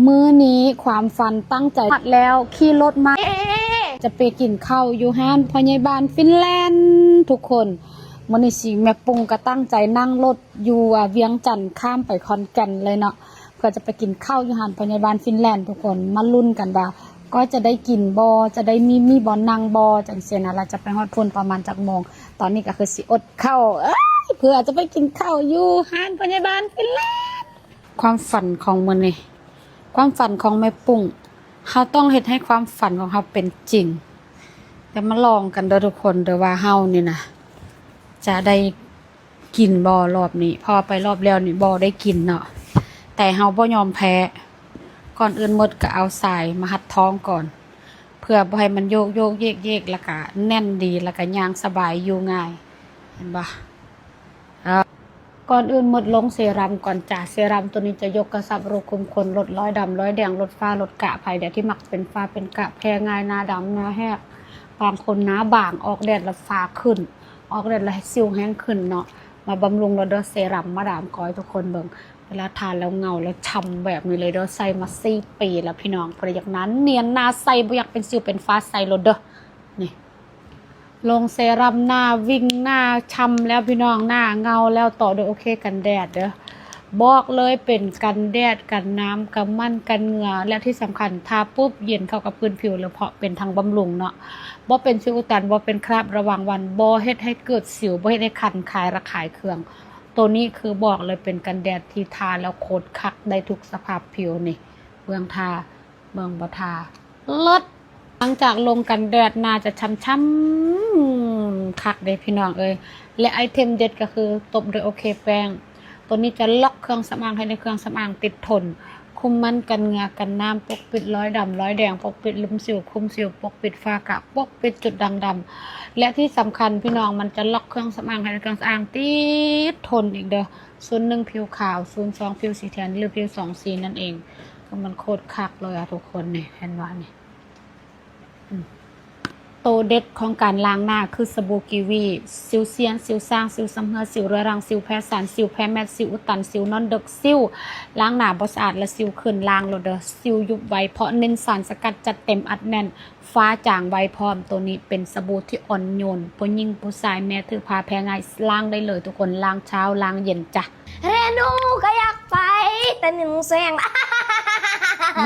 ມື້ນີ້ຄວາມຝັນຕັ້ງໃຈ ຮອດແລ້ວ ຂີ່ລົດມາ ຈະໄປກິນເຂົ້າຢູ່ຮ້ານພໍ່ໃຫຍ່ບ້ານຟິນແລນທຸກຄົນ. ມື້ນີ້ຊິ ແມ່ປຸ້ງກໍຕັ້ງໃຈນັ່ງລົດຢູ່ ອາ ວຽງຈັນ ຂ້າມໄປຂອນແກ່ນເລີຍເນາະ ເພື່ອຈະໄປກິນເຂົ້າຢູ່ຮ້ານພໍ່ໃຫຍ່ບ້ານຟິນແລນທຸກຄົນ. ມາລຸ້ນກັນວ່າ ກ້ອຍຈະໄດ້ກິນບໍ່ ຈະໄດ້ມີ ມີບ່ອນນັ່ງບໍ່ ຈັ່ງຊີ້ນະ ແລ້ວຈະໄປຮອດພຸ້ນປະມານຈັກໂມງ. ຕອນນີ້ກໍຄືຊິອົດເຂົ້າ ເອີຍ ເພື່ອຈະໄປກິນເຂົ້າຢູ່ຮ້ານພໍ່ໃຫຍ່ບ້ານຟິນແລນ. ຄວາມຝັນຂອງມື້ນີ້ ຄວາມຝັນຂອງແມ່ປຸ້ງ ເຮົາຕ້ອງເຮັດໃຫ້ຄວາມຝັນຂອງເຮົາເປັນຈິງ. ດຽວມາລອງກັນເດີທຸກຄົນເດີ ວ່າເຮົານີ້ນະ ຈະໄດ້ກິນບໍ່ລອບນີ້ ເພາະວ່າໄປລອບແລ້ວນີ້ບໍ່ໄດ້ກິນເນາະ. ແຕ່ເຮົາບໍ່ຍອມແພ້ ກ່ອນອື່ນໝົດກໍເອົາສາຍມາຮັດທ້ອງກ່ອນ ເພື່ອບໍ່ໃຫ້ມັນໂຍກໆເຢກໆ ແລ້ວກະແໜ້ນດີ ແລ້ວກະຍ່າງສະບາຍ ຢູ່ງ່າຍ ເຫັນບໍ່? ເອີ ກ່ອນອື່ນໝົດລົງເຊຣັມກ່ອນຈ້າ. ເຊຣັມໂຕນີ້ຈະຍົກກະຊັບ ຮູບຄຸມຂົນ ລົດລອຍດຳລອຍແດງ ລົດຟ້າລົດກະ. ໃຜແດ່ທີ່ມັກເປັນຟ້າເປັນກະ ແພ້ງ່າຍ ໜ້າດຳໜ້າແຫ້ງ ບາງຄົນໜ້າບາງ ອອກແດດແລ້ວຟ້າຂຶ້ນ ອອກແດດແລ້ວສິວແຮງຂຶ້ນເນາະ. ມາບຳລຸງໂລດເດີ ເຊຣັມມາດາມກ້ອຍ ທຸກຄົນເບິ່ງ ເວລາທາແລ້ວເງົາແລ້ວຊ່ຳແບບນີ້ເລີຍເດີ. ໃຊ້ມາສີ່ປີແລ້ວພີ່ນ້ອງ ຜູ້ໃດຢາກໜ້ານຽນໜ້າໃສ ບໍ່ຢາກເປັນສິວເປັນຟ້າ ໃຊ້ໂລດເດີ. ນີ້ ລົງເຊຣັມ ໜ້າວິ່ງ ໜ້າຊ່ຳແລ້ວພີ່ນ້ອງ ໜ້າເງົາແລ້ວ ຕໍ່ດ້ວຍໂອເຄກັນແດດເດີ. ບອກເລີຍເປັນກັນແດດ ກັນນ້ຳ ກັນມັນ ກັນເຫຍື້ອ ແລະທີ່ສຳຄັນ ທາປຸບເຢັນເຂົ້າກັບພື້ນຜິວເລີຍ ເພາະເປັນທັງບຳລຸງເນາະ ບໍ່ເປັນສິວອຸດຕັນ ບໍ່ເປັນຄຣາບລະຫວ່າງວັນ ບໍ່ເຮັດໃຫ້ເກີດສິວ ບໍ່ເຮັດໃຫ້ຄັນ ຄາຍລະຄາຍເຄືອງ. ໂຕນີ້ຄືບອກເລີຍເປັນກັນແດດທີ່ທາແລ້ວໂຄດຄັກ ໄດ້ທຸກສະພາບຜິວ. ນີ້ ເບື້ອງທາ ເບິ່ງບໍ່ ທາເລີດ. ຫຼັງຈາກລົງກັນແດດ ໜ້າຈະຊ່ຳໆຄັກເດ້ພີ່ນ້ອງເອີຍ. ແລະໄອເທັມເດັດກໍຄືຕົບດ້ວຍໂອເຄແປ້ງ ໂຕນີ້ຈະລັອກເຄື່ອງສຳອາງ ໃຫ້ໄດ້ເຄື່ອງສຳອາງຕິດທົນ ຄຸມມັນກັນເຫຍື້ອກັນນ້ຳ ປົກປິດລອຍດຳລອຍແດງ ປົກປິດລຸ່ມສິວ ຄຸມສິວ ປົກປິດຝ້າກະ ປົກປິດຈຸດດ່າງດຳ. ແລະທີ່ສຳຄັນພີ່ນ້ອງ ມັນຈະລັອກເຄື່ອງສຳອາງ ໃຫ້ໄດ້ເຄື່ອງສຳອາງຕິດທົນອີກເດີ. ສູນໜຶ່ງຜິວຂາວ ສູນສອງຜິວສີແທນ ຫຼືຜິວສອງສີນັ້ນເອງ. ຄືມັນໂຄດຄັກເລີຍອະທຸກຄົນ ນີ້ ເຫັນບໍ່ນີ້? ອືມ ໂຕເດັດຂອງການລ້າງໜ້າຄືສະບູກີວີ. ສິວຊຽນ ສິວຊ້າງ ສິວຊຳເຮື້ອ ສິວເຮືອລັງ ສິວແພສັນ ສິວແພແມັດ ສິວອຸດຕັນ ສິວນອນເດິກ ສິວລ້າງໜ້າບໍ່ສະອາດ ແລະສິວຂຶ້ນ ລ້າງໂລດເດີ. ສິວຍຸບໄວ ເພາະເນັ້ນສານສະກັດຈັດເຕັມອັດແໜ້ນ ຟ້າຈາງໄວພ້ອມ. ໂຕນີ້ເປັນສະບູທີ່ອ່ອນໂຍນ ຜູ້ຍິງຜູ້ຊາຍ ແມ່ຖືພາ ແພ້ງ່າຍ ລ້າງໄດ້ເລີຍທຸກຄົນ ລ້າງເຊົ້າລ້າງເຢັນຈ້ະ. ເຣນູກໍຢາກໄປ ແຕ່ໜຶ່ງແສງ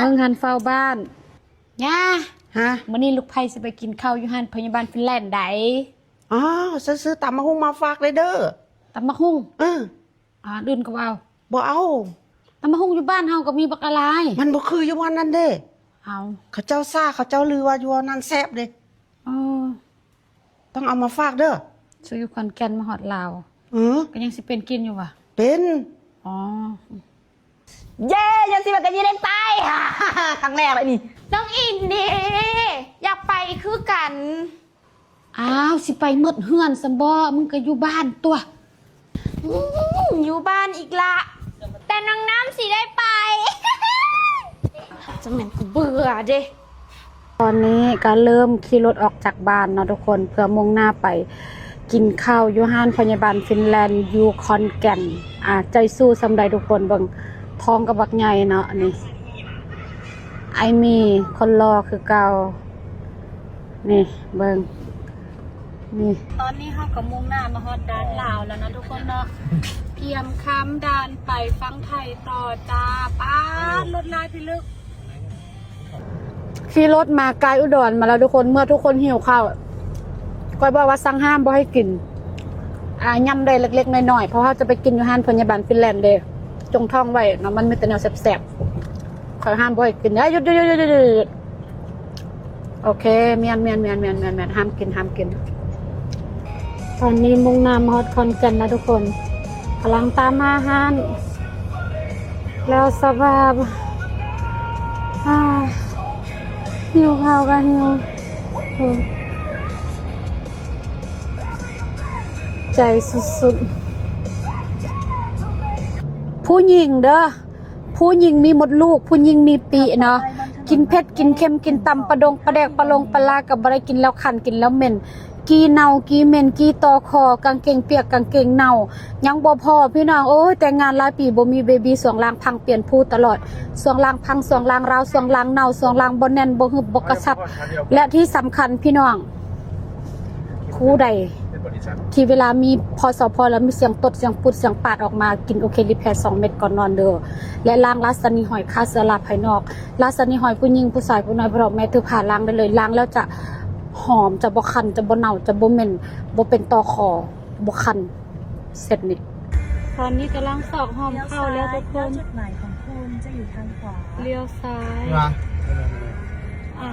ມຶງຫັ້ນເຝົ້າບ້ານ ຍ່າ. ຮະ? ມື້ນີ້ລູກໃພ້ຊິໄປກິນເຂົ້າຢູ່ຮ້ານພະຍາບານຟິນແລນໃດ. ອ້າວ ຊື້ຕຳບັກຫຸ່ງມາຝາກເດີ. ຕຳບັກຫຸ່ງ? ເອີ. ອາ ອື່ນກໍບໍ່ເອົາ? ບໍ່ເອົາ. ຕຳບັກຫຸ່ງຢູ່ບ້ານເຮົາກໍມີບັກຫຼາຍ. ມັນບໍ່ຄືຢູ່ບ່ອນນັ້ນເດ້. ເອົາ ເຂົາເຈົ້າຊາ ເຂົາເຈົ້າລືວ່າຢູ່ບ່ອນນັ້ນແຊບເດ້. ເອີ ຕ້ອງເອົາມາຝາກເດີ. ຊື້ຢູ່ຂອນແກ່ນມາຮອດລາວ. ເອີ ກໍຍັງຊິເປັນກິນຢູ່ຫວາ? ເປັນ. ອໍ ເຢ້ ຍັງຊິວ່າກັນຢູ່ໃນໄປ ຄັ້ງແລກເລີຍນີ້. ນ້ອງອິນເດ ຢາກໄປຄືກັນ. ອ້າວ ຊິໄປໝົດເຮືອນຊັ້ນບໍ? ມຶງກໍຢູ່ບ້ານຕົວະ. ອືມ ຢູ່ບ້ານອີກລະ ແຕ່ນ້ອງນ້ຳຊິໄດ້ໄປ. ຈັ່ງແມ່ນກູເບື່ອເດ້. ຕອນນີ້ກໍເລີ່ມຂີ່ລົດອອກຈາກບ້ານເນາະທຸກຄົນ ເພື່ອມຸ່ງໜ້າໄປກິນເຂົ້າຢູ່ຮ້ານພະຍາບານຟິນແລນຢູ່ຂອນແກ່ນ. ອາ ໃຈສູ້ສ່ຳໃດທຸກຄົນ ເບິ່ງ ທ້ອງກໍບັກໃຫຍ່ເນາະ. ນີ້ ອ້າຍໝີ່ຄົນຫຼໍ່ຄືເກົ່າ. ນີ້ເບິ່ງ ນີ້ ຕອນນີ້ເຮົາກໍມຸ່ງໜ້າມາຮອດດ່ານລາວແລ້ວເນາະທຸກຄົນເນາະ. ກຽມຂ້າມດ່ານໄປຝັ່ງໄທຕໍ່ຈ້າ. ປາດ ລົດຫຼາຍພິລຶກ. ຂີ່ລົດມາໄກອຸດອນມາແລ້ວທຸກຄົນ ເມື່ອທຸກຄົນຫິວເຂົ້າ ຂ້ອຍບອກວ່າສັ່ງຫ້າມບໍ່ໃຫ້ກິນ ອາ ຫຍ້ຳໄດ້ເລັກໆນ້ອຍໆ ເພາະເຮົາຈະໄປກິນຢູ່ຮ້ານພະຍາບານຟິນແລນເດ້. ຈົ່ງທ້ອງໄວ້ເນາະ ມັນມີແຕ່ແນວແຊບໆ. ຂ້ອຍຫ້າມບໍ່ໃຫ້ກິນ. ເອີຍ ຢຸດໆໆໆໆ. ໂອເຄ ແມ່ນໆໆໆ ຫ້າມກິນ ຫ້າມກິນ. ຕອນນີ້ມຸ່ງໜ້າມາຮອດຂອນແກ່ນແລ້ວທຸກຄົນ ກຳລັງຕາມຫາຮ້ານ ແລ້ວສະພາບ ອາ ຫິວເຂົ້າກໍຫິວ ໂອ້ ໃຈສຸດໆ. ຜູ້ຍິງເດີ ຜູ້ຍິງມີມົດລູກ ຜູ້ຍິງມີປີເນາະ ກິນເຜັດ ກິນເຄັມ ກິນຕຳປາດົງ ປາແດກ ປາລົງ ປາລາກໍບໍ່ໄດ້ ກິນແລ້ວຄັນ ກິນແລ້ວເໝັນ. ຂີ້ເນົ່າຂີ້ເໝັນ ຂີ້ຕໍ່ຄໍ ກາງເກງປຽກ ກາງເກງເນົ່າ ຍັງບໍ່ພໍພີ່ນ້ອງເອີຍ. ແຕ່ງງານຫຼາຍປີບໍ່ມີເບບີ ຊ່ວງລ່າງພັງ ປ່ຽນພູຕະຫຼອດ ຊ່ວງລ່າງພັງ ຊ່ວງລ່າງຮ້າວ ຊ່ວງລ່າງເນົ່າ ຊ່ວງລ່າງບໍ່ແໜ້ນ ບໍ່ຮຶບ ບໍ່ກະຊັບ ແລະທີ່ສຳຄັນພີ່ນ້ອງ ຜູ້ໃດທີ່ເວລາມີ ພສພ ແລ້ວມີສຽງຕົດ ສຽງປຸດ ສຽງປາດອອກມາ ກິນໂອເຄຣີແພສອງເມັດກ່ອນນອນເດີ້ ແລະລ້າງລາຊະນີຫອຍ ຂ້າເຊື້ອລາພາຍນອກ ລາຊະນີຫອຍ ຜູ້ຍິງ ຜູ້ຊາຍ ຜູ້ນ້ອຍ ຜູ້ເຖົ້າ ແມ່ ຖືພາ ລ້າງໄດ້ເລີຍ. ລ້າງແລ້ວຈະຫອມ ຈະບໍ່ຄັນ ຈະບໍ່ເນົ່າ ຈະບໍ່ເໝັນ ບໍ່ເປັນຕໍ່ຄໍ ບໍ່ຄັນ ເຊັດນີ້. ຕອນນີ້ກຳລັງຊອກຮ່ອມເຂົ້າແລ້ວທຸກຄົນ จุดหมายของคุณจะอยู่ทางขวา ລ້ຽວຊ້າຍ ວ່າ ອ່ະ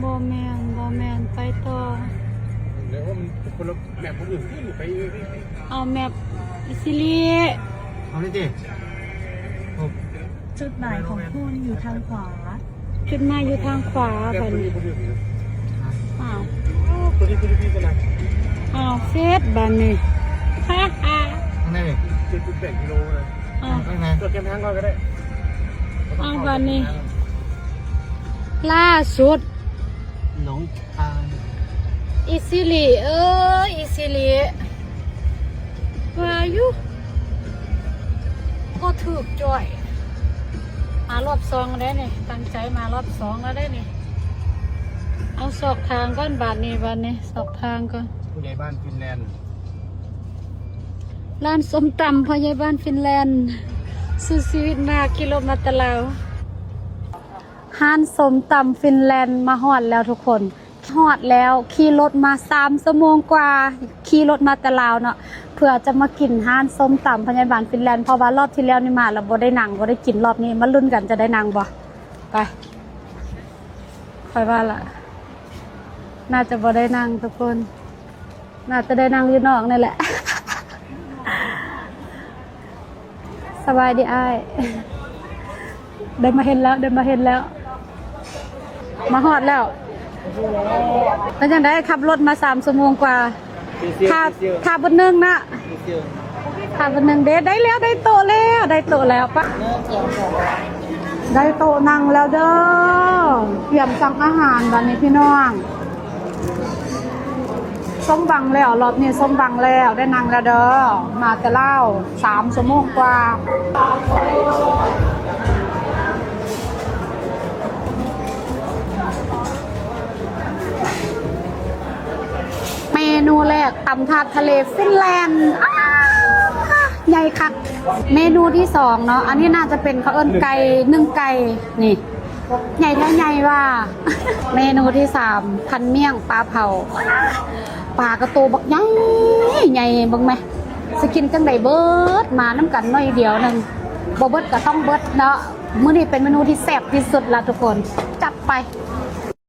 ບໍ່ແມ່ນ ບໍ່ແມ່ນ ໄປຕໍ່ ແລ້ວມັນຄົນລະແມັບຄົນອື່ນຂຶ້ນໄປ ເອົາແມັບ ອີຊິລິ ເອົານີ້ຕິ จุดหมายของคุณอยู่ทางขวາ ຂຶ້ນມາຢູ່ທາງຂວາບັດນີ້. ອ້າວ ໂອ້ ຕົວນີ້ຄືດີຂະໜາດ ອ້າວ ເຊັດບັດນີ້ ທາງໃດນີ້ ເຈັດຈຸດແປດກິໂລນະ. ອ້າວ ທາງໃດ ຕົວແຄມທາງກ່ອນກໍໄດ້. ອ້າວ ບັດນີ້ ລ່າສຸດ ຫຼົງທາງ ອີຊິລິເອີຍ ອີຊິລິ ວ່າຢູ່ ບໍ່ຖືກຈ້ອຍ. ມາລອບສອງແລ້ວເດ້ນີ້ ຕັ້ງໃຈມາລອບສອງແລ້ວເດ້ນີ້. ເອົາ ຊອກທາງກ່ອນບາດນີ້ ບາດນີ້ ຊອກທາງກ່ອນ. ຜູ້ໃຫຍ່ບ້ານຟິນແລນ ຮ້ານສົ້ມຕຳພໍ່ໃຫຍ່ບ້ານຟິນແລນ ສູ້ຊີວິດມາ ຂີ່ລົດມາແຕ່ລາວ. ຮ້ານສົ້ມຕຳຟິນແລນ ມາຮອດແລ້ວທຸກຄົນ ຮອດແລ້ວ ຂີ່ລົດມາສາມຊົ່ວໂມງກວ່າ ຂີ່ລົດມາແຕ່ລາວເນາະ ເພື່ອຈະມາກິນຮ້ານສົ້ມຕຳພະຍາບານຟິນແລນ ເພາະວ່າລອບທີ່ແລ້ວນີ້ມາແລ້ວບໍ່ໄດ້ນັ່ງ ບໍ່ໄດ້ກິນ ລອບນີ້ມາລຸ້ນກັນຈະໄດ້ນັ່ງບໍ່. ໄປ ຂ້ອຍວ່າລະ ໜ້າຈະບໍ່ໄດ້ນັ່ງທຸກຄົນ ໜ້າຈະໄດ້ນັ່ງຢູ່ນອກນີ້ແຫຼະ. ສະບາຍດີອ້າຍ ໄດ້ມາເຫັນແລ້ວ ໄດ້ມາເຫັນແລ້ວ ມາຮອດແລ້ວ. ເປັນຈັ່ງໃດ ຂັບລົດມາສາມຊົ່ວໂມງກວ່າ ຖ້າ ຖ້າບຶດໜຶ່ງນະ ຖ້າບຶດໜຶ່ງເດ້. ໄດ້ແລ້ວ ໄດ້ໂຕະແລ້ວ ໄດ້ໂຕະແລ້ວ ປະ ໄດ້ໂຕະນັ່ງແລ້ວເດີ້. ຕຽມສັ່ງອາຫານບາດນີ້ພີ່ນ້ອງ. ສົມຫວັງແລ້ວ ລອບນີ້ສົມຫວັງແລ້ວ ໄດ້ນັ່ງແລ້ວເດີ້. ມາແຕ່ລາວສາມຊົ່ວໂມງກວ່າ. ເມນູແລກ ຕຳຖາດທະເລຟິນແລນ ອ້າ ໃຫຍ່ຄັກ. ເມນູທີສອງເນາະ ອັນນີ້ໜ້າຈະເປັນ ເຂົາເອີ້ນໄກ່ ໜຶ້ງໄກ່ ນີ້ ໃຫຍ່ແທ້ໃຫຍ່ວ່າ. ເມນູທີສາມ ພັນໝ້ຽງປາເຜົາ ປາກະໂຕບັກໃຫຍ່ໃຫຍ່ ເບິ່ງແມ ຊິກິນຈັ່ງໃດເບິດ ມານຳກັນໜ້ອຍດຽວໜຶ່ງ ບໍ່ເບິດກະຕ້ອງເບິດເນາະ. ມື້ນີ້ເປັນເມນູທີ່ແຊບທີ່ສຸດລະທຸກຄົນ ຈັດໄປ.